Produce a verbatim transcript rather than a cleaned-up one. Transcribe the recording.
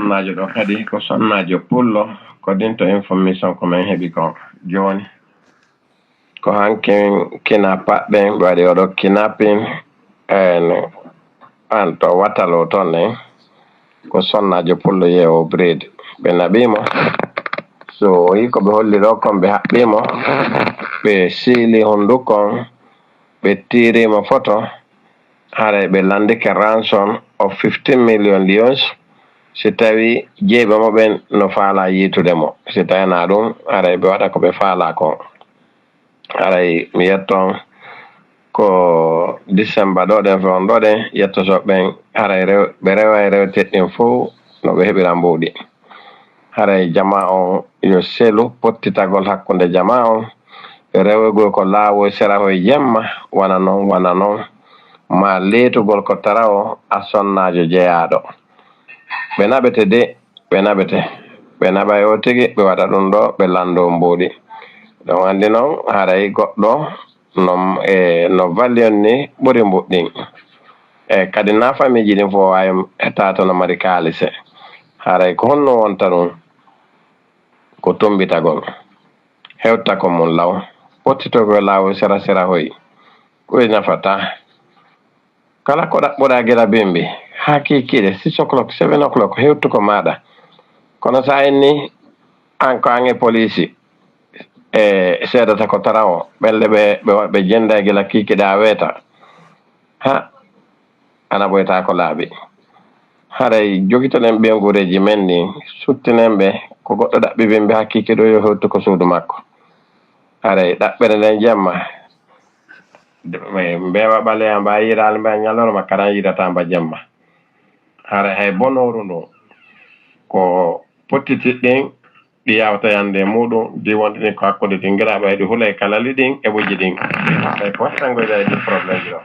Sonnaajo ɗo kadi ko sonnaajo pullo, ko din to information ko min heɓi ko jooni. Ko hankin kina paɗɗen ɓe waɗi oɗo kinapin en an to watalo ton en. Ko sonnaajo pullo yeewo bredi ɓe naɓimo. So o yi ko ɓe holli ɗo kon ɓe haɓɓimo, ɓe siili hundukon, ɓe tiirimo foto. Haray ɓe landike ransom of fifteen million lions. Si tawi jeyɓe mo ɓen no faala yiitude mo, si tawi na ɗum, haray ɓe waɗa ko ɓe faala kon. Haray mi yetton ko December ɗo ɗen, fewndo ɗen, yettoto ɓen, haray rew-, ɓe reway rewte ɗin fow no ɓe heɓira mbuuɗi. Haray jama on yo selu pottitagol hakkunde jama on, rewegol ko laawo sera hoy jemma, wana non, wana non, ma leetugol ko tarawo a sonnaajo jeyaaɗo. Ɓe naɓete de, ɓe naɓete. Ɓe naɓay o tigi, ɓe waɗa ɗum ɗo, ɓe lanndo mbuuɗi. Ɗum anndi noon, haray goɗɗo no, e, no valion ni ɓuri mbuɗɗin. E, kadi na famiiji ɗin fof waawi etaata no mari kaalise. Haray ko honno wonta ɗum? Ko tummbitagol. Hewta ko mum law. Pottitoo ko laawol sera sera hoy. Ko e nafata. Kala ko ɗaɓɓuɗaa gila bimbi, haa kiikiiɗe, six o'clock, seven o'clock, hewtu ko maaɗa. Kono so a inni, aan ko aan e poliisi, e seedata ko tarawo, ɓelle ɓe, ɓe, ɓe jennda e gila kiikiiɗe a weeta. Ha, ana ɓoyta ko laaɓi. Haray jogitoɗen ɓeynguureeji men ɗin, suttinen ɓe, ko goɗɗo ɗaɓɓi bimbi haa kiikiiɗe o yo hewtu ko suudu makko. Haray ɗaɓɓere nden jemma, mbeewa ɓaleya mba yiiraali mba ñalorma, karan yiirata mba jemma. Haray hay bonooru ndu ko pottiti ɗin, ɗi yawta yande muɗum, ɗi wonde ɗin ko hakkunde ɗingiraaɓe, hay ɗi hulay kalali ɗin e ɓojji ɗin. Hay ko wattangoyde hay ɗin problème ji ɗo.